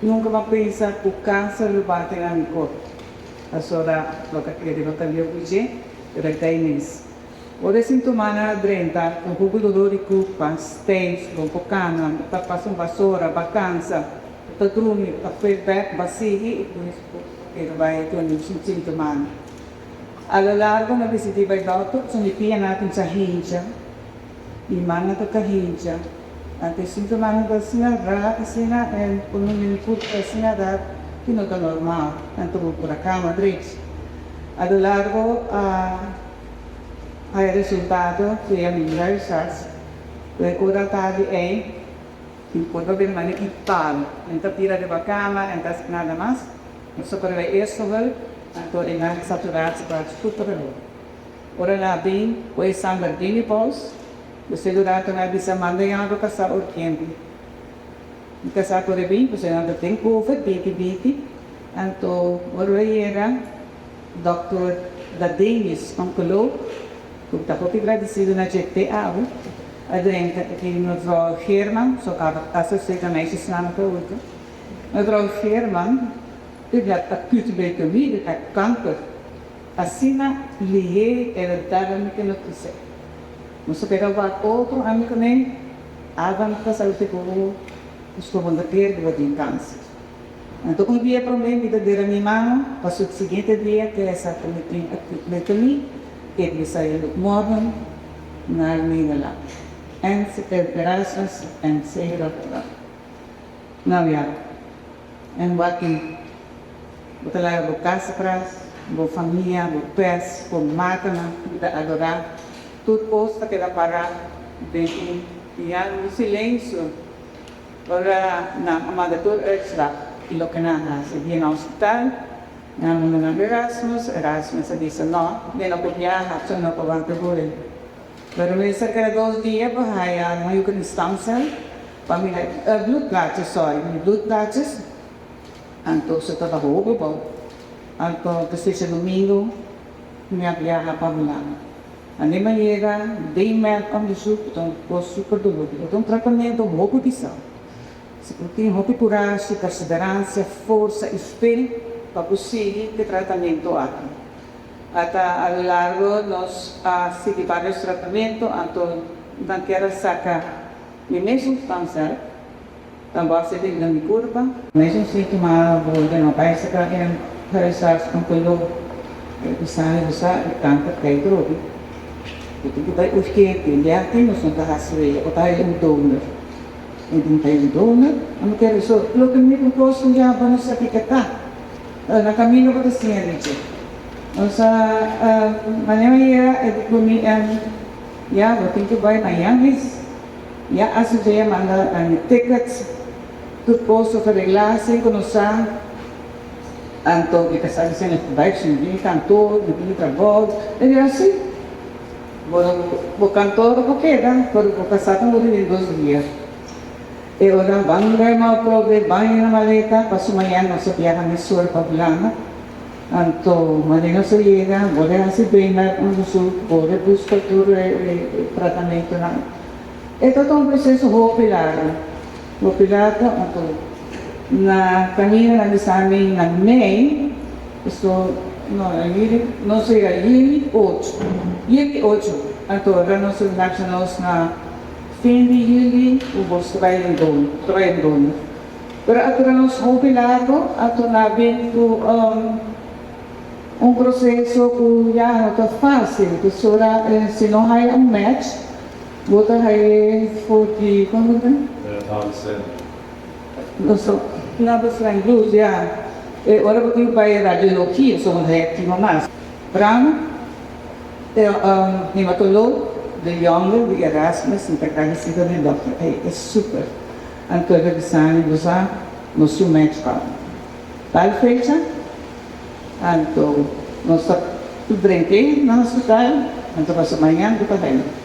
Nunka m'a pensa ku kanser lo bati na mi korpo. Pasobra lo ta kere lo ta leu ku dje, pero e ta ei mes. Ora e sintomanan a drenta, un poco dolor di kurpa, steif, bo por kana, bo ta pasa un basora, ba kansa, bo ta drumi, bo ta kue bek, ba sigui i ku e ta bai tene su sintomanan. A lo largo mi a disidí bai dòkter, pasobra mi pianan a kuminsá hincha. Mi manga ta ta hincha. Anto e sintomanan ta asina ra, asina en por mi mi kurpa ta asina ra ki no ta normal. Anto bo por a kama drechi. A lo largo a haya resultado via mi huisarts ku e ora tardi ei mi por a bin mane ki palo. En ta tira riba kama en ta hasi nada mas. Mi socorre e eerste hulp anto e nan saturatie ta super hoog. Ora nan a bin ku e sanger den e bos, e segurato nan a bisa, Manda yama bo kasá urgente. Mi kasá kore bin, pasobra nan ta den covid, binti binti. Anto ora lo yega, dòkter Dadenius, onkoloog, ku mi ta hopi gradisido na dje te awe, a drenta aki mevrouw Geerman, so a asosieer meisjesnaam pa otro. Mevrouw Geerman, u hebt acute leukemie, u hebt kanker. Asina lihé el a dada mi ke notisia. Nos a keda wak otro ami ku ne, Adam ta sa loke ku nos ta kere ku bo tin kanser. Anto un dia promé mi ta dera mi mama pa su siguiente dia ke sa ku mi tin acute leukemie, ik mi sa yendo morgen naar Nederland. NC Erasmus MC Rotterdam. Nou ja, en wak bo ta laga bo kas atras, bo famia, bo pes, bo matanan ku ta adorá. Tur kos ta keda pará den un piano di silensio ora nan a manda tur uitslag i loke nan a hasi. Bia na hospital, nan a manda nan Erasmus, Erasmus a bisa no, mi no por biaha, so no por wanta bui. Pero mester keda 2 dia pa haya nan yuka di stamcel pa mira bloedplaatjes, sorry, mi bloedplaatjes. Anto se tabata hopi bou. Anto precies domingo mi a biaha pa Hulanda. Ane mi a yega den meldonderzoek, ta un kos super dolor. Ta un tratamentu hopi pisá. Si bo tin hopi kurashi, perseveransia, forsa i fe pa bo sigui e tratamentu aki. Ata a lo largo nos a sigui varios tratamentu, anto nan kier a saka mi mesun stamcel. Dan was het in mi kurpa. Mesun síntoma bolbe no bai saka e huisarts oncoloog e bisa mi bo sa e kanker ta e drobi. Bo tin ku bai urgente ya tin nos no ta hasi wea bo ta haya un donor. Mi tin ta haya un donor a mi kere so loke mi un kos ku ya bo no sa kiko ta. Na kaminda bo ta siña di dje. Nos a manera yera e di ku mi ya bo tin ku bai mañan mes. Ya a sucede manda mi tickets, tur cos ta regla sin cu nos sa. Anto mi casa bisa mi bai si mi tin kantoor, mi tin trabou. E di asi, bo bo kantoor bo keda, pero bo casa ta muri den 2 dia. E ora ban ruim atrobe, ban yena maleta, paso mañana nos a biaha mesora pa Hulanda. Anto manera nos a yega, bo de hasi beenmergonderzoek, bo de busca tur e tratamentonan. E ta un proceso hopi largo, hopi largo. Anto na caminda nan bisa mi na mei, so no, na juli, nos a yega juli 8, juli 8. Anto ora nos a bisa nos na fin di juli ku bo ta bai den donor, ta bai den donor. Pero a dura nos hopi largo, anto na bin ku un proceso ku ya no ta fácil. Pasobra si no haya un match, bo ta haya for di, kon ta? Hansen. No so, na beslaan bloed, ja. E ora bo tin bai radiologia, so un hektima mas. Bram, e hematoloog de Jonge di Erasmus, mi ta agradecido na e dokter, e ta super. Anto e ta bisa mi, bo sa, nos tin un match pa tal fecha, anto nos ta drent'é na hospital, anto pasobra mañan bo ta haya.